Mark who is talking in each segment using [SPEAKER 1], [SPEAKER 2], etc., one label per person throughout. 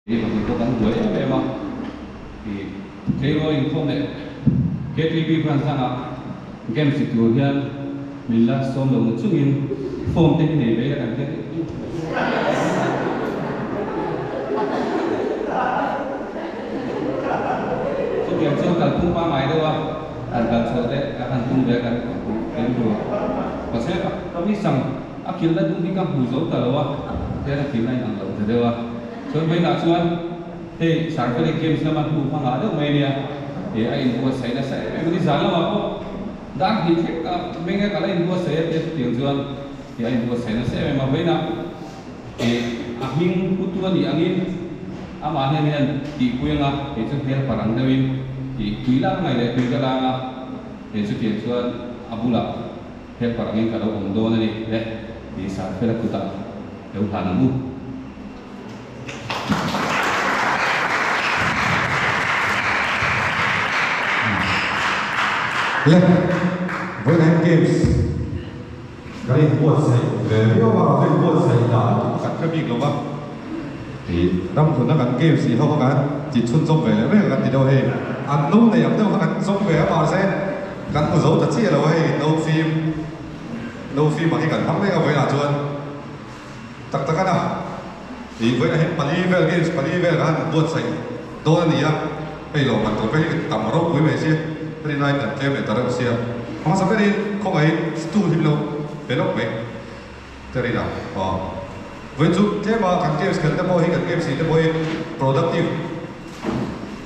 [SPEAKER 1] Hei pahnih pawh kan buai em em a, ih tleirawl inkhawm leh KTP branch dangah games ti tur hian min la sawm lo na chungin form te hi nei ve ila kan tia Chutiang chuan kalphung pangngai deuh a han kal chhuah te a han tum ve kan rilru a. Mahse ka mi sang a kilhna dum hi ka hmu zo ta lo a, tihian a kilhna in ang lo ta deuh a. Chuan vawiinah chuan hei Sarveli Games lama hnu hma ngah deuh mai ania, ih a inbuatsaih nasa em em a ni. Zan lamah pawh dar hnih thleng ka meng a, ka la inbuatsaih a tia chutiang chuan ih a inbuatsaih nasa em em a. Vawiinah ih a hming putu a nih angin amah hian hian tihpui anga kei chu helper ang deuhin ih tui lak ngai leh tui ka la anga kei chutiang chuan a bulah helper angin ka lo awm dawn a ni le tih Sarvela kutah lo hlan ang u.
[SPEAKER 2] Le, vawiin games kan inbuatsaih ve viau a, kan inbuatsaih dan kan hre bik lo va, ih ramhluna kan games tih ho kha kan ti chhunzawm ve leh mek a kan ti deuh hei, an no nei ang deuh kha kan zawm ve a mahse kan hmu zo ta chiah lo a hei no fim no fim ang hi kan hmang mek a vawiinah chuan. Tak tak a na. Ih vawiinah hian pali vel games pali vel khan buatsaih dawn a ni a, hei lo man tur phei hi tam ropui mai sia, rin aiin kan tlem leh ta reuh sia. Hmasa berin khawngaihin stool hi lo pe lawk mai te rin a, aw. Vawiin chu tlema kan games khelh te pawh hi kan games nih te pawh hi productive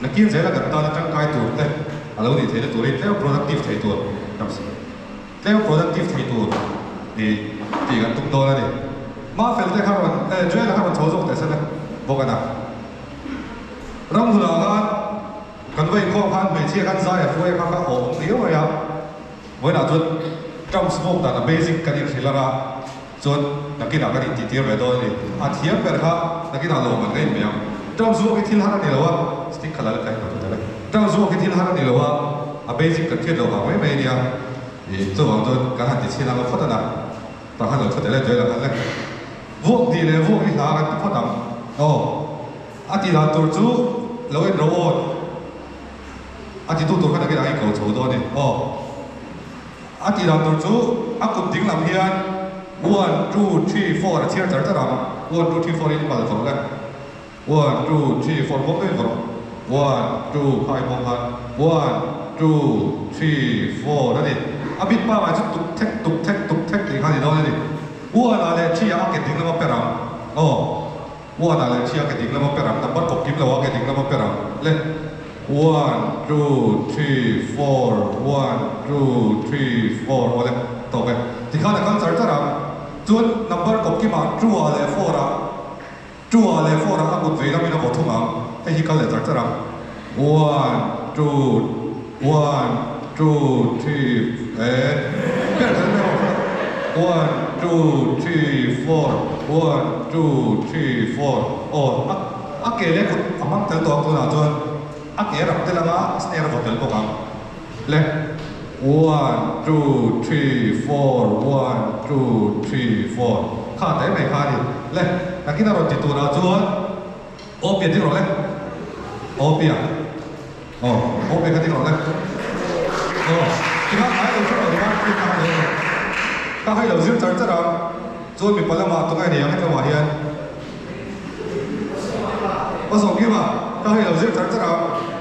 [SPEAKER 2] nakin zela kan tana tangkai tur te a lo nih theihna turin tlema productive thei tur Tlem productive thei tur i tih kan tum dawn a ni. Mafel te kha rawn eh Joel-a kha rawn chho zawk teh se le bawk a na. Ramhunah khan kan va inkhawm khan hmeichhia khan zai a hruai a kha kha awm riau mai a. Vawiinah chuan Trump's vawk dan a basic kan inhrilh ang a, chuan nakinah kan intihtir ve dawn a ni. A thiam ber kha nakinah lawm an ngaih mai ang. Trump's vawk hi thil har a ni lo a, stick kha la la kai lo chu tele. Trump's vawk hi thil har a ni lo a, a basic kan hriat loh vang mai mai a nia. Ih, chuvang chuan kan han ti chhin ang a phawt a na. Tah khan lo thu tele Joel-a khan le. Vuak tih leh vuak i hla kan ti phawt ang. Aw, a tih dan tur chu lo en ro awn. A ti tu tur khan nakin ang i ko chho dawn e. Aw, a tih dan tur chu a kut ding lam hian one, two, three, four a chhiar char char ang. One, two, three, four in pal vawrh le. One, two, three, four bawk daih vawrh. One, two, khai bawk khan. One, two, three, four a ni. A bit pangai chu tuk thek, tuk thek, tuk thek tih kha a ni dawn a ni. One ah leh three ah a ke ding lama per ang. Aw, one ah leh three ah ke ding lama per ang. Number kawp kim lo ah ke ding lama per ang. Le, one, two, three, four, one, two, three, four, aw le, tawp e. Tikhan a kal char char ang. Chuan number kawp kimah two ah leh four ah. Two ah leh four ah a kut vei lamin a vaw thung ang, hei hi kal leh char char ang. One, two, one, two, three, eh, ber kher mai rawh kha. One, two, three, four, one, two, three, four, aw, a a ke leh kut a hmang tel tawh ang tunah chuan a ke a rap tel ang a, snare a vaw tel bawk ang. Le, one, two, three, four, one, two, three, four, kha ta em mai kha a ni. Le, nakin a rawn ti turah chuan aw pian ding rawh le, aw pian, aw, aw pian kha ding rawh le, aw, tikhan ngai lo hrep lo tikhan kha kha lo kha kha i lo zir char char a, chuan mipa lamah tunge ni ang hetlangah hian Aw sawm kim a, ka hei lo zir char char a,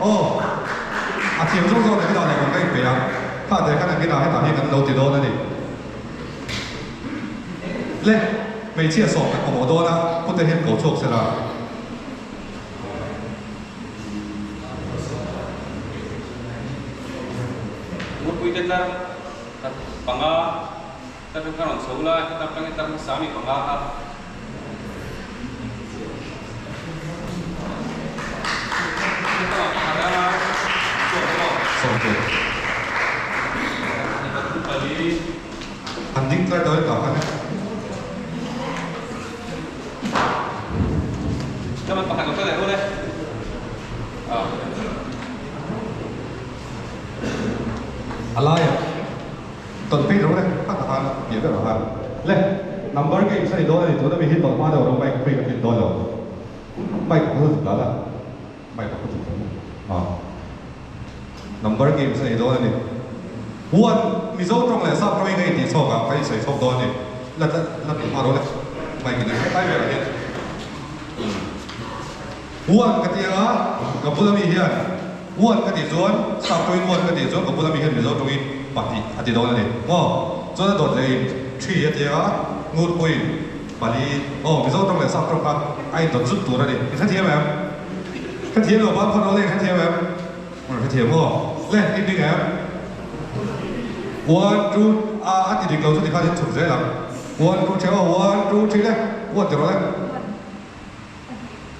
[SPEAKER 2] aw a thiam zawk zawk nakinah leh kan ka inpeih a, kha te kha nakinah hetah hian kan lo ti dawn a ni. Le, hmeichhia sawm kan mamawh dawn a, pute hian ko chhuak se la.
[SPEAKER 1] Murpuite tlar khat panga. Ka ṭang ka rawn chho la, heta ṭang i tar hmasa mi panga kha.
[SPEAKER 2] An ding tlai dawn ta khan e. A laiah. Tawn phei ro le kha ta khan piah deuh ah khan le number ka insawi dawn a ni tuna mi hi tawlh hma deuh ro mai phei ka tlin dawn lo. Mic pakhat a zuk la la. Mic pakhat zuk la la. Ah. Number games a ni dawn a ni. One, Mizo tawng leh Sap tawngin ka intih chhawk a, ka insawi chhawk dawn a ni. La la la tih hma rawh le. Mic in a hre tlai velah hian. One ka ti anga, ka bula mi hian one ka tih chuan Sap tawngin one ka tih chuan ka bula mi hian Mizo tawngin pahnih a ti dawn a ni. Maw? Chuan a dawt leh in three a ti anga, Ngurpuiin pali aw Mizo tawng leh Sap tawng kha a indawt zut tur a ni. I hrethiam em? Hrethiam lo ban phawt rawh le, i hrethiam em? Rawn hrethiam aw. Le, i ding em? One, two, a a ti dik lo chu tikhan in chhuk zel ang. One, two, three aw, one, two, three le, one ti rawh le.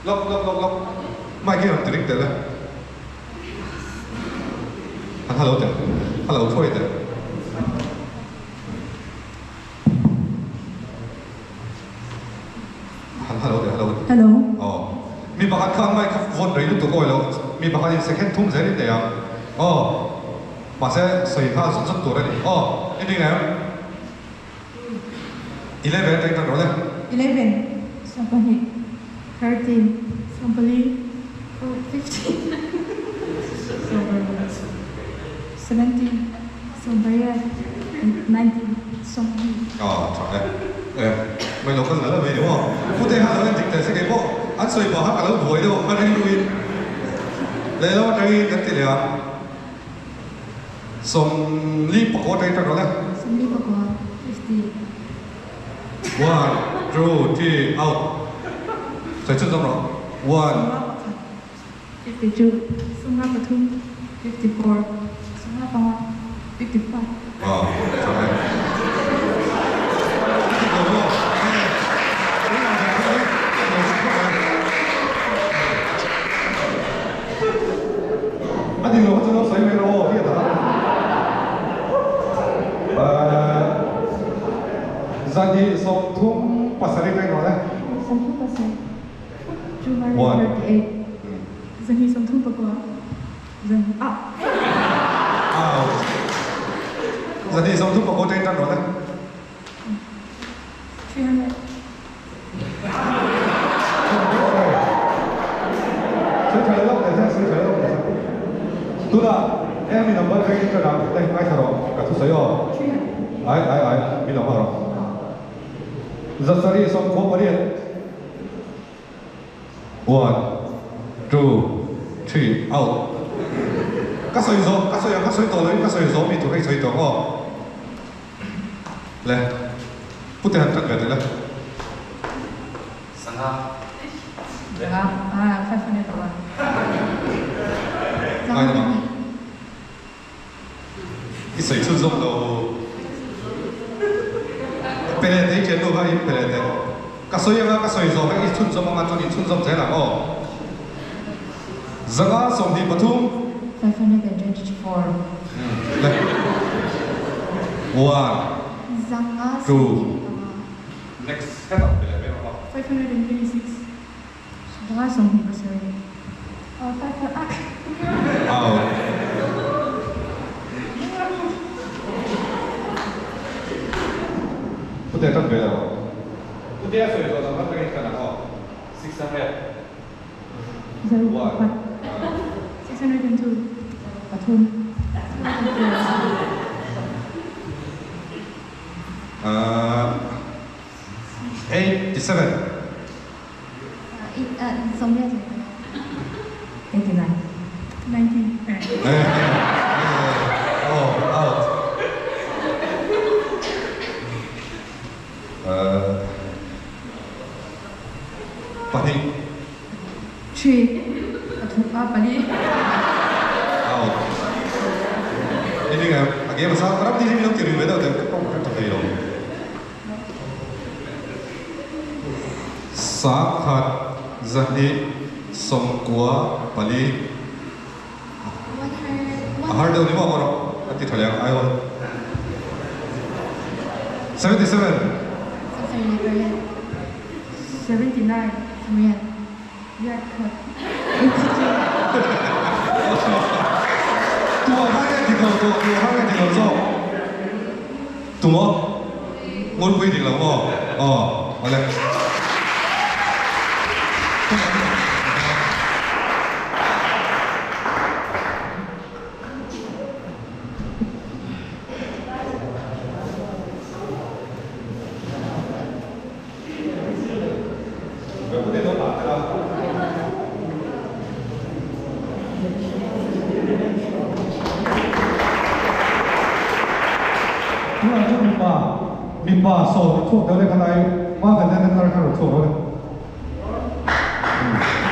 [SPEAKER 2] Lawk, lawk, lawk, lawk. Mic hi rawn ti ring tel le. Han hello teh, hello thuai teh. Han hello teh, hello.
[SPEAKER 3] Hello.
[SPEAKER 2] Aw. Mi pakhat khan mic kha vawn rei lutuk awi lo. Mi pakhat in second thum zel in nei ang. Aw. Mahse sawi nghal zut zut tur a ni. Aw, i ding em? 11 atang tan rawh le.
[SPEAKER 3] 11, 12, 13, 14, 15, 17, 18, 19, 20.
[SPEAKER 2] Aw, tha e. E, mai lo kal nal a mai ni maw? Pute kha lo en dik teh se kei pawh an sawi pah kha ka lo buai deuh a rilruin lehlam atangin kan ti leh ang. Sawmli pakua atangin tan rawh le.
[SPEAKER 3] Sawmli pakua, 50.
[SPEAKER 2] One, two, three, out. Sawi chhun zawk rawh. One.
[SPEAKER 3] Sawmnga pakhat, 52. Sawmnga pathum, 54. Sawmnga panga, 55.
[SPEAKER 2] Aw, tha e. A dik lo maw? E, tui ang dan kha e, a lo dik khawp mai. A dik lo kha chu lo sawi mai rawh aw, hi a dah a. Zan hi 37 reng rawh le.
[SPEAKER 3] 37, 238. Zan hi 39, zan ah.
[SPEAKER 2] Out. Zan hi 39 reng tan rawh le.
[SPEAKER 3] 300.
[SPEAKER 2] Sawi tha leh lawk teh se, sawi tha leh lawk teh se. Tunah eng mi number reng ka dah te ngaithla rawh, ka thusawi aw. Ai ai ai, min lo hma rawh. 798. One, two, three, out. Ka sawi zawh, ka sawi ang, ka sawi tawh loin ka sawi zawh mi tur kha i sawi tawh ang aw. Le, pute han ṭan ve teh le.
[SPEAKER 1] Sangha.
[SPEAKER 3] Sangha, ah, 501.
[SPEAKER 2] Ngai lam ang. I sawi chhun zawk lo. Pe leh teh i ṭian nu kha in pe leh teh. Ka sawi anga ka sawi zawh kha i chhunzawm anga chuan i chhunzawm zel ang aw. 523.
[SPEAKER 3] 524.
[SPEAKER 2] Le. One. Two. Next hetah pe leh mai rawh aw.
[SPEAKER 3] 526. 527. Oh, five ah.
[SPEAKER 2] Out. Pute tan ve lo. Pute a sawi zawh dan kha ka in tan ang aw.
[SPEAKER 1] 600.
[SPEAKER 3] 0 pakhat. 602. Pathum.
[SPEAKER 2] 87.
[SPEAKER 3] 89. 90.
[SPEAKER 2] Oh, out. Pahnih.
[SPEAKER 3] 3. Pathum a pali.
[SPEAKER 2] Out. I ning em? A game a sang ram ni hi min lo ti ring ve deuh teh ka pawh ka hre tha thei lo. 1194. A har deuh ni maw maw rawh a ti tha leh ang aiawl. 77.
[SPEAKER 3] 79.
[SPEAKER 2] Tua kha nge dik lo tawh, tua kha nge dik lo zawk? Tu maw? Ngurpui dik lo maw? Aw, awle. tunah chuan mipa mipa sawm chhuak deuh leh kha lai hma khat hian tlar kha rawn chhuak rawh le.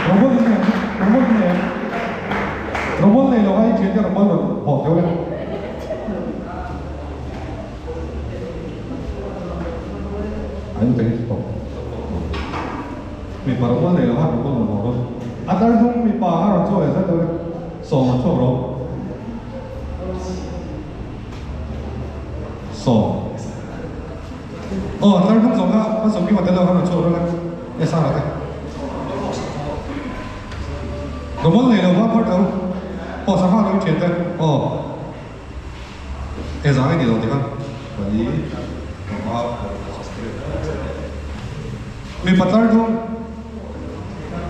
[SPEAKER 2] Robot in nei robot in nei robot nei lo kha i thian te robot rawn hawh deuh le. An teng tawh. Mipa robot nei lo kha robot rawn hawh rawh. A tlar hnung mipa kha rawn chhuak leh zet deuh le. Sawm rawn chhuak rawh. Sawm. Aw, tlar hnung zawng kha hmasawm kima tel lo kha rawn chhuak rawh le. E Sara te. Rawmawl nei lo va phawrh lo. Aw, sangha lo i thian te. Aw. E zang i ni lo tikhan. Pali, panga, Mipa tlar hnung,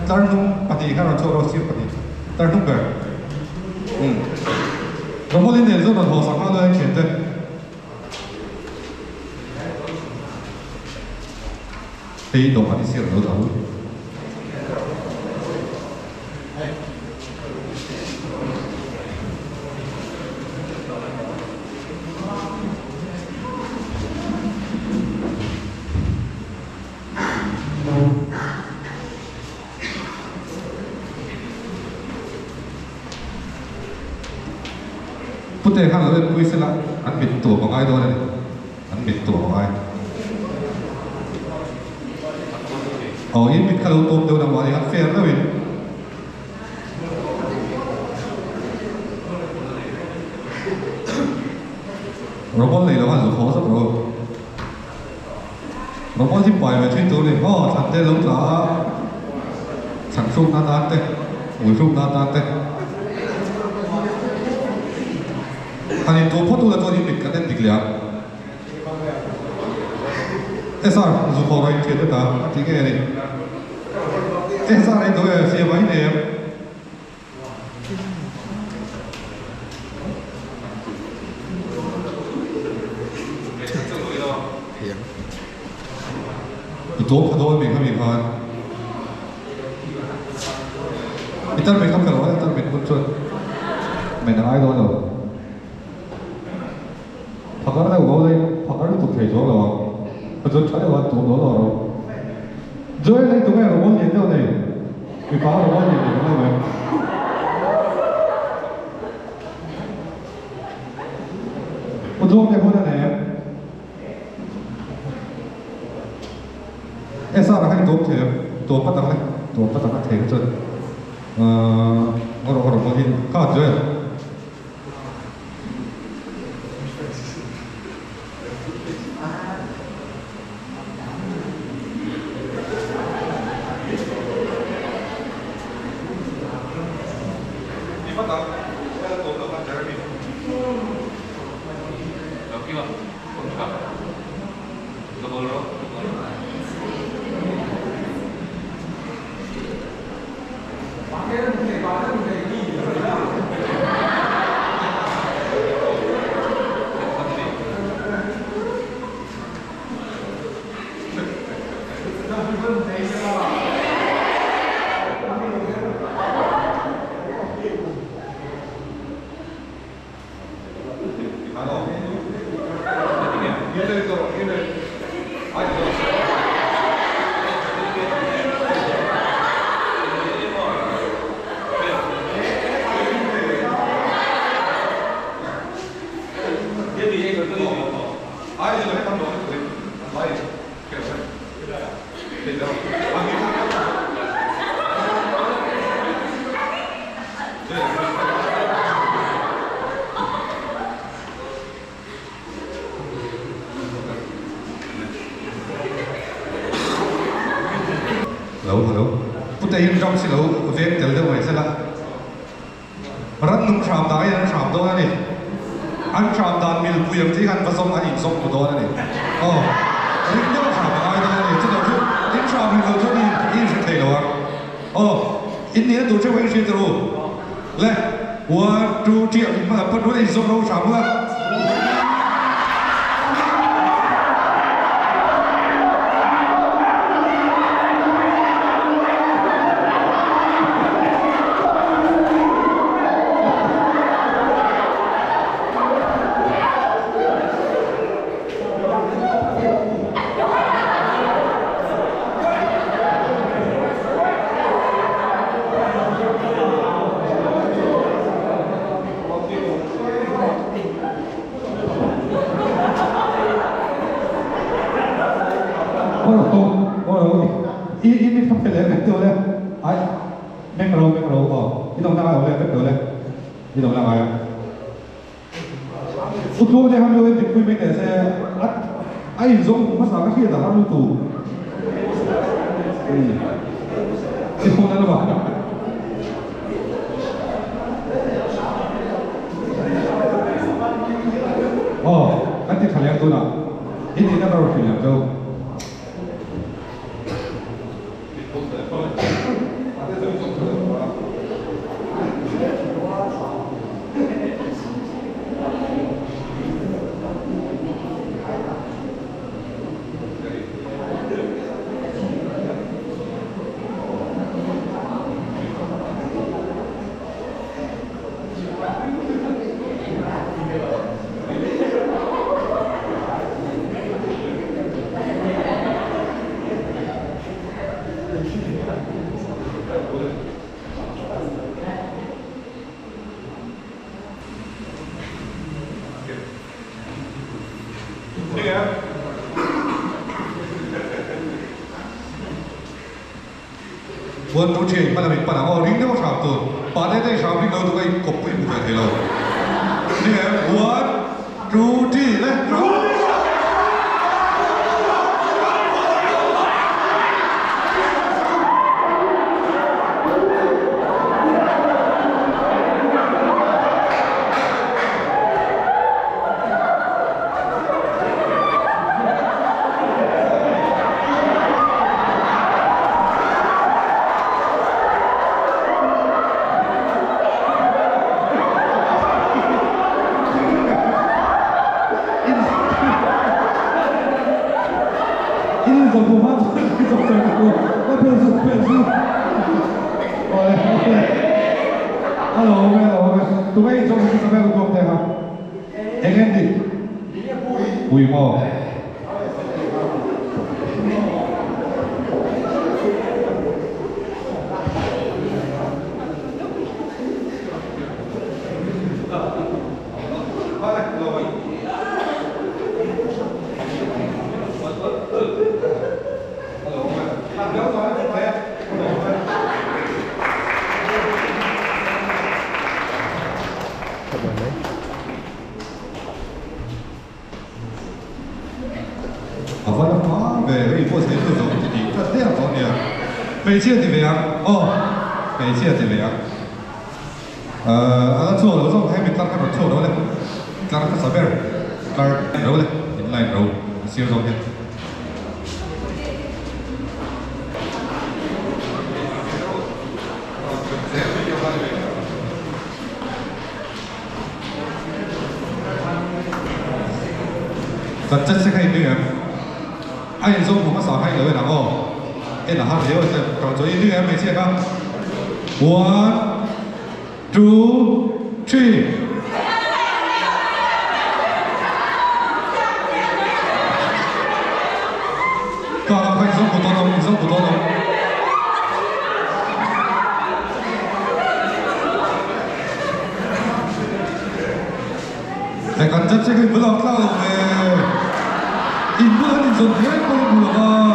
[SPEAKER 2] tlar hnung pahnih kha rawn chhuak rawh sir pahnih. Tlar hnung ber. Umm. Rawmawl i nei zawk rawn haw sangha lo i thian te. Hei dawhkan hi sir lo dah u. Pute khan lo enpui sela an mit tuam a ngai dawn a ni, an mit tuam a ngai. Aw in mit kha lo tuam deuh na mahni khan fair deuhin. Robot nei lo khan lo thaw zak rawh. Robot hi pai ve thin tur a ni. Aw thlan te lo tla a, thlan thluk na tan te, ui thluk na tan te. Han in tuam phawt ula chuan in mit kan en dik leh ang. E sir, zu khawh rawh in thian te ta a ti ngei a ni. E sir, ei duh e, siam a i nei em? I tuam kha dawn mi kha mi khan i tar mi kha fel a tar mit hun chuan men a ngai dawn lo phakar deuh lo dei phakar lutuk thei chuang lo ang ka chuan tha deuh a tuam lo lo rawh Joel hei tunge robot lian deuh nei Mipa ho robot lian lian an lo em? Pu Duang te hun a nei em? SR a kha i tuam thei em? Tuam pa tak le, tuam pa tak a thei kha chuan ahh ngaw rawh robot hi kha Joel. Lo hello pute hi ram si lo veng tel deuh mai sela rannung hram dan hian an hram dawn a ni an hram dan milpui ang chi khan va zawng an inzawm mu dawn a ni aw ring deuh hram a ngai dawn a ni chutah chu in hram ring lo chuan i inhre thei lo ang aw in nihna tur theuh a inhriat ru le one two three in hmangah pawn rual a inzawm ro hram la. teh le ai meng ro meng ro aw in awmna ngai awm le vek teh le in awmna ngai a u tluang te han lo en dikpui mai teh se a a inzawm hmasa ka hriat a har lutuk i awmna lamah Aw, kan ti tha leng tunah i nihna ka rawn hrilh ang cheu. One two three hma lam in pan ang aw ring deuh a hram tur pa te te hram ring lo tuk a in kawp pawh in hmu ve thei lo ring em one two three le hram. In zawm hma chuan in zawm char ka ka pen zu pen zu awle awle a lo awm e a lo awm e tunge in zawm hmasa ber lutuk te kha eng nge ni pui maw. A va la hma ve, hei pawh thei chu zawng ti tih tlat der tawh nia. Hmeichhia ti ve ang aw, hmeichhia ti ve ang. A la chhuak lo zawk hemi tlar kha rawn chhuak lo le, tlar hmasa ber tlar ro le, in line ro a sir zawk hian. Kan chet se kha in ring em? A inzawm hmu hmasa kha i lo en ang aw. En a har riau a tlem. Ka rawn chawi in ring em hmeichhia kha? One, two, three. Ka kha inzawm hmu tawh lo, inzawm hmu tawh lo. He kan chat che kha in bula tlak lo ve. In bula an inzawn kher pawh i hmu lo va.